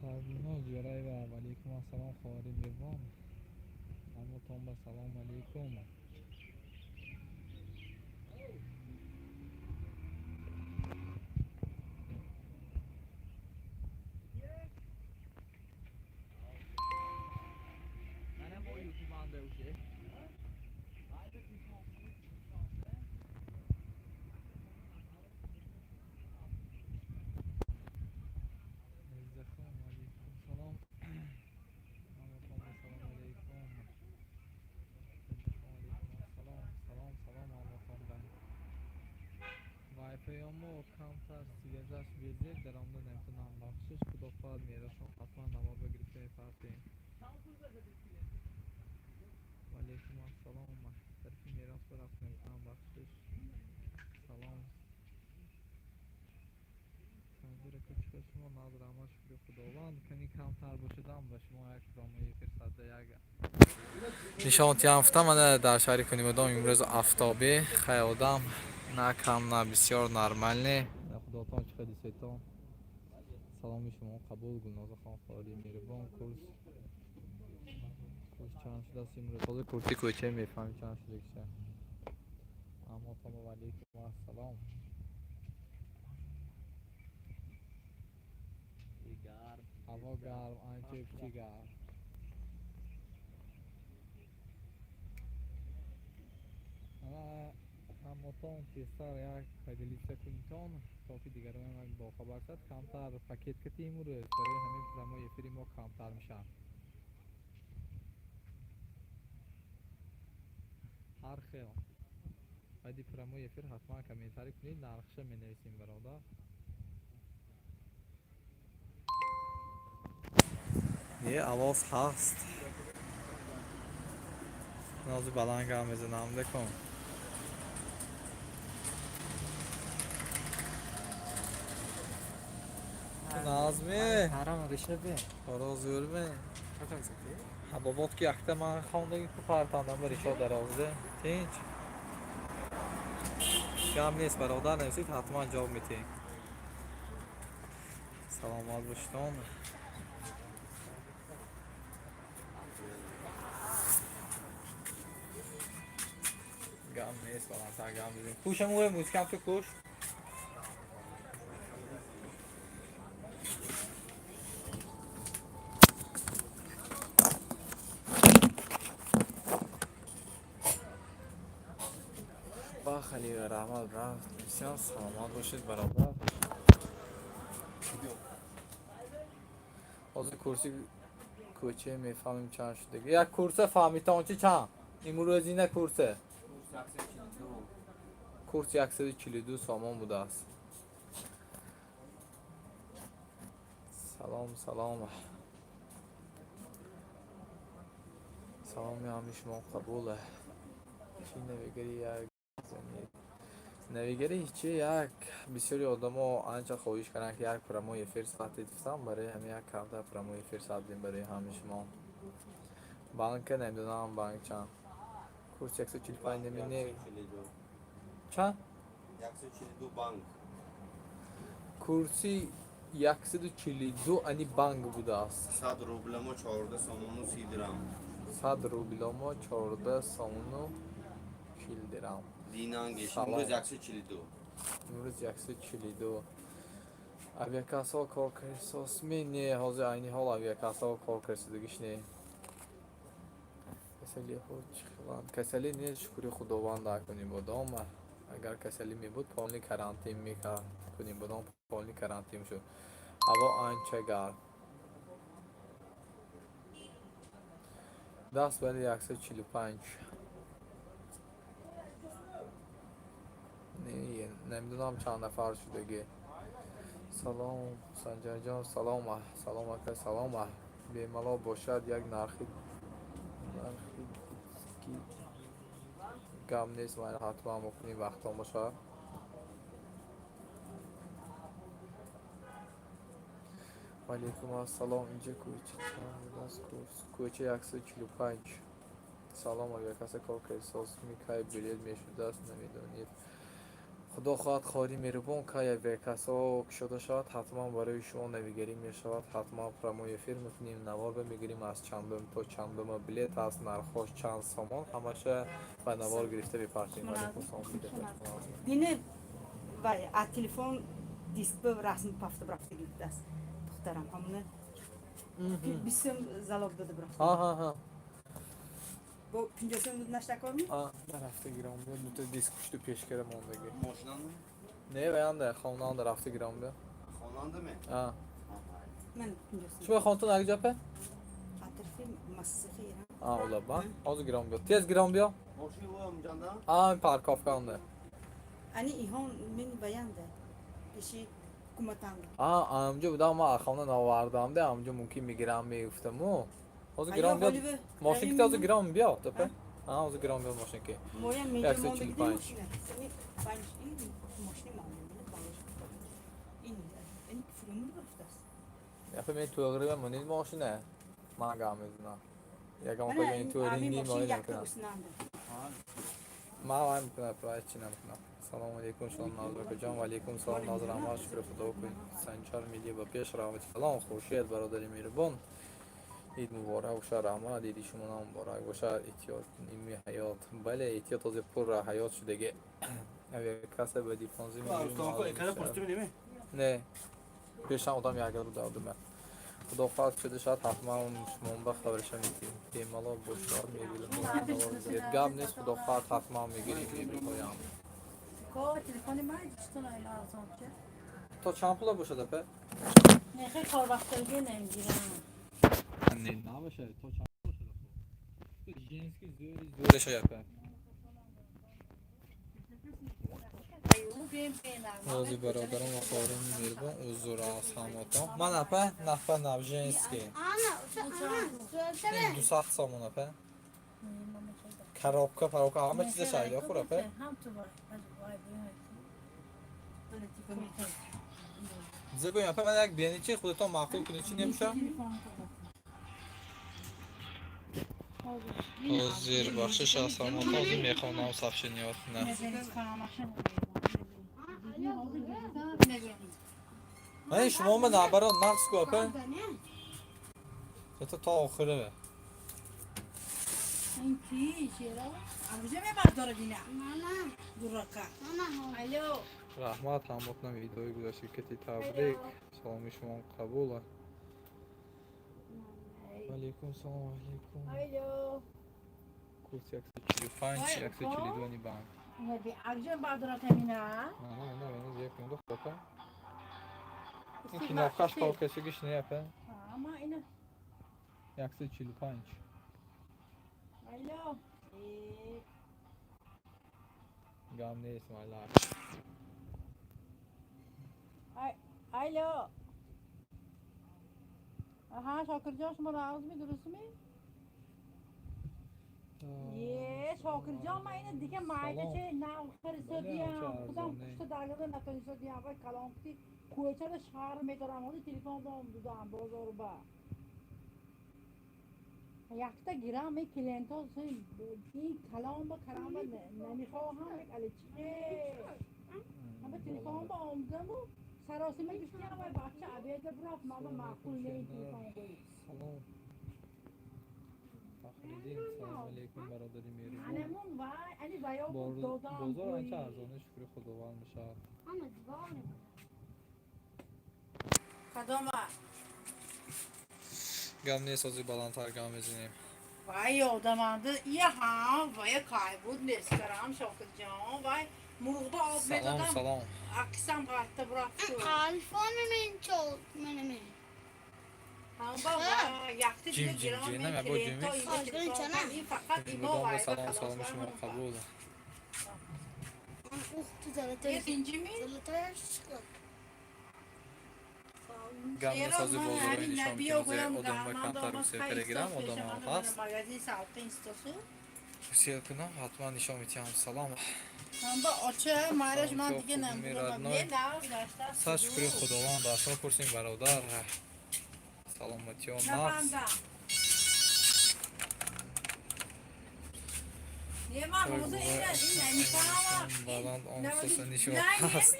Сарбиноз Ҷӯраева, валейкум ассалом, хоҳари меҳрубон. Ҳамотон ба салом алейкум. Азизахон, алейкум салом. Ҳамотон ба салом алейкум. Азизахон, алейкум ассалом. Салом, салом ҳамотон ба. Вайфайомо камтар связаш безеб даромада наметавонам, бахшиш. Худо хоҳад, мерошон ҳатман навор ба гирифта мепартем. Валейкум ассалом. Тарафи мерос барафт наметавонам, бахшиш. Салом. Санҷир ака, чӣ хел шумо? Наз, раҳмат, шукри Худованд. Кани камтар бошадам, ба шумо як прямой эфир сада як нишонтиям гуфтам. Мана, дар шаҳри Кунибодом имрӯз афтобӣ, хай, одам на кам, на бисёр, нормальный. Худотон чӣ хел дисетон? Саломи шумо қабул, Гулнозахон, хоҳари меҳрубон. Курс чанд шудааст имрӯз? Ҳозир курси кӯча мефаҳмем чанд шудагиша. Аммотон, валейкум ассалом. Ҳаво гарм, анча чӣ гарм. Ана, ҳамотон тезтар як поделиться кунитон, то ки дигарон як бохабар шад. Камтар пакет кати имрӯз, барои ҳамин прямой эфири мо камтар мешавад. Ҳар хел баъди прямой эфир ҳатман комментарий кунед, нархша менависем, бародар. Не, овоз ҳаст. Нози баланд гап мезанам, декун. Назми? Ҳарам решабе. Оро зӯрме? Бобот ки якта ман хондаги ку партандам ба ришо дарозде. Тинч. Гап нест, бародар, нависед, ҳатман ҷавоб метиҳем. Саломат бошитон. Гап нест, баландтар гап мезанем. Кушам ӯ музикам ту куш. Ба Халил раҳмат, рафт. Бисёр саломат бошед, бародар. Ҳозир курси кӯча мефаҳмем чанд шудаги. Як курса фаҳмитон чи чанд? Имрӯзина курса. Курс 142 сомон будааст. Салом, салом. Саломи ҳами шумо қабул. Чӣ навигари як занед? Навигари ҳичи, як бисёри одамо анча хоҳиш карданд, ки як прямой эфир саати гуфтам, барои ҳамин як камтар прямой эфир сабдем барои ҳами шумо. Банка намедонам, банк чанд? Курс 145 намине. Чанд? 142 банк. Курси 142 ани банк будааст. 100 рубламо 14 сомону 30 дирам. 100 рубломо 14 сомону 40 дирам. Динангеш. Салом. Имрӯз 142. Имрӯз 142. Авиакассао кор кардисосми? Не, ҳозир айни ҳол авиакассао кор кардисодагиш не. Касалиҳо чӣ хеланд? Касалӣ не, шукри Худованд, кунем бодом. Агар касалӣ мебуд, полный карантин мекард. Кунем бодом, полный карантин шуд. Ҳаво анча гарм. Даст бале, 145. Не, намедонам чанд нафар шудагӣ. Салом, Санҷарҷон, салом, салом ака, салом. Бемалол бошад, як нархи ки гап нест, ман ҳатман мукунем, вақтон бошад. Валейкум ассалом. Инҷа кӯча чанд будааст курс? Кӯча 145. Салом, агар касе кор кардисоз, кай билет мешудааст, намедонед? Худо хоҳад, хоҳари меҳрубон, кай авиакассаҳо кушода шавад, ҳатман барои шумо навигарӣ мешавад, ҳатман прямой эфир мекунем, навор мегирем, аз чандум то чандума билет аст, нархҳош чанд сомон, ҳамаша ба навор гирифта мепартем. Алейкум салом. Дине вай а телефон диск ба расм пафта брафта гирифтааст духтарам, ҳамуна бисём залог дода брафта. Ҳа. Бо 50 сом наштакорми. Рафта гирам, дута диск пушту пешкара мондагӣ. Мошинанда? Не, ваянда хонанда рафта гирам бия. Хонанда ме? Ман 50 сом. Шумо хонтон акҷапе? Атарфи массафи Иран. А, улаба ҳозир гирам биё, тез гирам биё. Мошин омҷанда? А, парковкаанда. Ани иҳон мин ваянда пеши ҳукуматанда. А, амҷо будам, ман хона навардам де, амҷо мумкин мегирам мегуфтаму. Ҳозир гирам биё. Мошин ки ҳозир гирам биё, тапе. А, ҳозир гирам биё мошин ки. Моя. 145. Мошини. Ин фурумур рафтааст. Яфа мен туғри монед мошина. Ман гам мезанам. Ягон кои туғри ним ои намекунам. Ман вай мекунам, вай чи намекунам. Салому алейкум, шалом Назракаҷон, ва алейкум салом, Назр Аҳмад, шукри Худо кун. Санчар милли ба пеш равад. Салом, Хуршед, бародари меҳрубон. Ид муборак бошад, раҳмат, иди шумонам муборак бошад. Эҳтиёт ними ҳаёт. Бале, эҳтиёт ҳозир пурра ҳаёт шудаги. Авиакасса ба 15 миллион. Не, пешам одам ягар буда. Худо хоҳад, шуда шояд, ҳатман шумон ба хабарша медиҳем. Бемалол бошад, мебелҳо. Гап нест, Худо хоҳад, ҳатман мегирем мебелҳоям. Телефони ман читон арзон че? То чанд пула бошад, апа? Не, хеле кор вақтаги намегирам. Не, набошад, то чанд бошад? Женский зӯри зӯраша, апа. Рози бародарон ва хоҳарони меҳрубон, узр аз ҳамотон. Ман, апа, нафа нав женский. 200 сомон, апа. Коробка, паробка, ҳама чиза шаҳр ёхур, апа. Ҳам ту вай вай. Зегӯем, апа, ман як бени чи худатон маъқул кунед, чи немеша? Ҳозир, бахшиш аз ҳамотон, ҳозир мехонам сообщениётна. Ман шумома наоборот нақс ку, апа. Это то охире. Ин ки чера? Арҷа мебардора дина. Дурака. Алло. Раҳмат ҳамотна, видеои гузашта кати табрик. Саломи шумо қабул. Алейкум салом, алейкум. Алло. Курс 145, 142 ни банк. Арҷа бардора тамина. На, на, на, на, як минут, апа. Ин кнопкаш кор касигиш не, апа. Ама ина. 145. Алло. Гам нест, майла. Алло. Аҳа, Шокирҷон, шумо нағзми, дурустми? Е, Шокирҷон, ман ина дига майда че нав харисодиям. Худам пушта даргада натонисодиям. Вай калонкти кӯчада шаҳр медорам. Ҳоли телефон бом дудам бозору ба. Якта гирам ин клиентҳо ин калон ба калон ба намехоҳам як али чи. Ҳама телефон ба омдаму саросима гуштиям, вай бача обеда бурафт, мама маъқул не ин телефон гӯй. Салом. Фахриддин, салом алейкум, бародари меҳрубон. Анамун вай, ани ваё додам. Бозор анча арзоне, шукри Худованд мешавад. Кадома? Гам нест, ҳозир баландтар гам мезанем. Вай ёдаманда ия ҳам вая кай буд несгарам, Шокирҷон, вай мурғба об Салом, медодам. салом. Аксам ғатта бурафту. Телефон чол мене. Ҳамба вай якта Ҷим, дига ҷим, гирам ҷим, ин наме, бо клиентҳо ҷимӣ? ин телефон ин фақат имо Мудом вай салом, саломи шумо қабул. Ух ты, золотой. Тинҷими? Золотая школа. Гам нест, ҳозир бозорро нишон медиҳем. Ҳозир одамба камтар русия телеграм одамон ҳаст. Магазин салқин истосу. Русия кунам, ҳатман нишон медиҳам. Салом. Ҳамба оча майраш ман Салом, дига хуб, намдурам. родной. Не нав гаштаст. Сад шукри Худованд, дарсҳо пурсем, бародар. Саломатиё нақс. Нафаҳмдам. Баланд омсоса нишон ҳаст.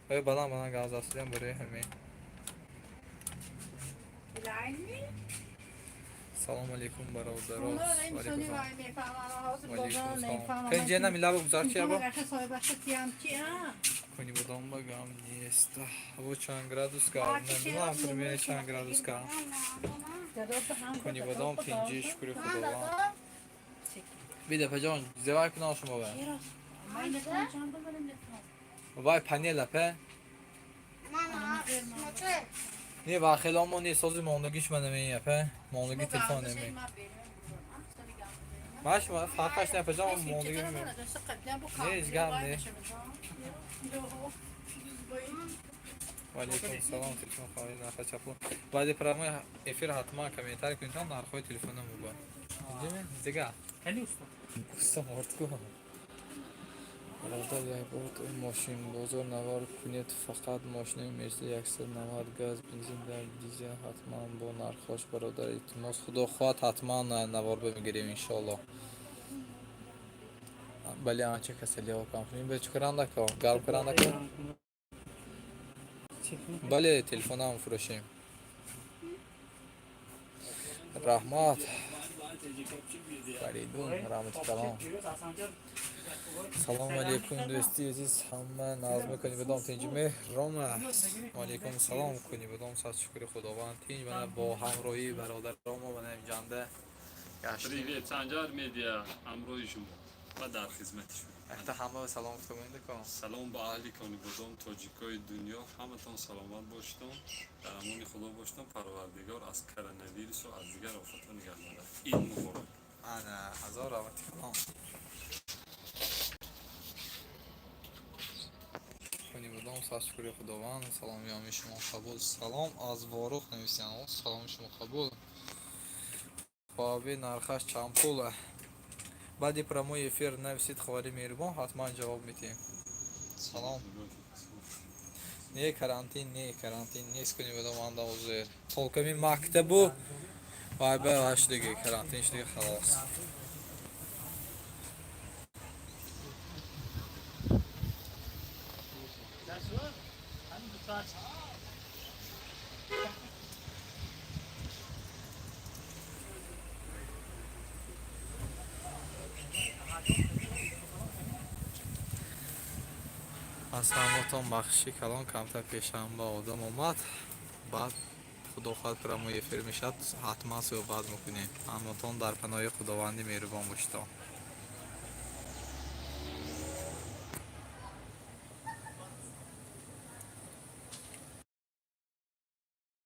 Оё баланд баланд гап задам барои ҳамин. Салом алейкум, бародаро. Пенҷена милаба гузар чи аба? Кони бодом ба гам нест. Ҳаво чанд градус гарм? Намедонам, примерно чанд градус гарм. Кони бодом тинҷи, шукри Худованд. Бида паҷон, зевар кунам шумо ба. Вай панела пе? Не, ва хеломо не сози мондагиш ма намея пе. Мондаги телефон наме. Маш ма фарқаш не паҷон мондаги. Не, ҳеҷ гап не. Ва алейкум салом, телефон хоҳед нарха чапло. Баъди прямой эфир ҳатман комментарий кунед, нархҳои телефона мубор. Диме? Дига. Уста мортку. Бародар, як бор мошинбозор навор кунед, фақат мошинои Мерседес 190 газ, бензин дар дизел, ҳатман бо нархҳош, бародар, илтимос. Худо хоҳад, ҳатман навор бимегирем, иншоалло. Бале, анча касалиҳо кам шуд. Бе чӣ карандако? Гарм карандако? Бале, телефонам фурӯшем. Раҳмат. Фаридун, раҳмати калом. Салому алейкум, дӯсти азиз, ҳама назм кунӣ бидом тинҷ меҳром аст. Ва алейкум салом, кунӣ бидом сад шукри Худованд тинҷ, мана бо ҳамроҳии бародаромо мана инҷанда гаштем. Привет, Санҷар Медиа, ҳамроҳи шумо ва дар хизмати шумо. Якта ҳама салом гуфта монед ко. Салом ба аҳли Конибодом, тоҷикои дунё, ҳаматон саломат бошедон, дар амони Худо бошедон, Парвардигор аз коронавирусу аз дигар офатҳо нигаҳ дорад. Ид муборак. Ана, ҳазор раҳмати калом. Конибодом сад шукри Худованд, саломиёми шумо қабул. Салом аз Ворух нависям. Саломи шумо қабул. Хуавей нархаш чанд пул? Баъди прямой эфир нависед, ховари меҳрубон, ҳатман ҷавоб медиҳем. Салом. Не, карантин не, карантин нест, Конибодом анда ҳозир. Толками мактабу вай ба вай шудиги, карантин шудиги, халос. Аз ҳамотон бахшиши калон, камтар пешанба одам омад. Баъд худо хоҳад прямой эфир мешавад, ҳатман суҳбат мекунем. Ҳаматон дар паноҳи Худованди меҳрубон бошедон.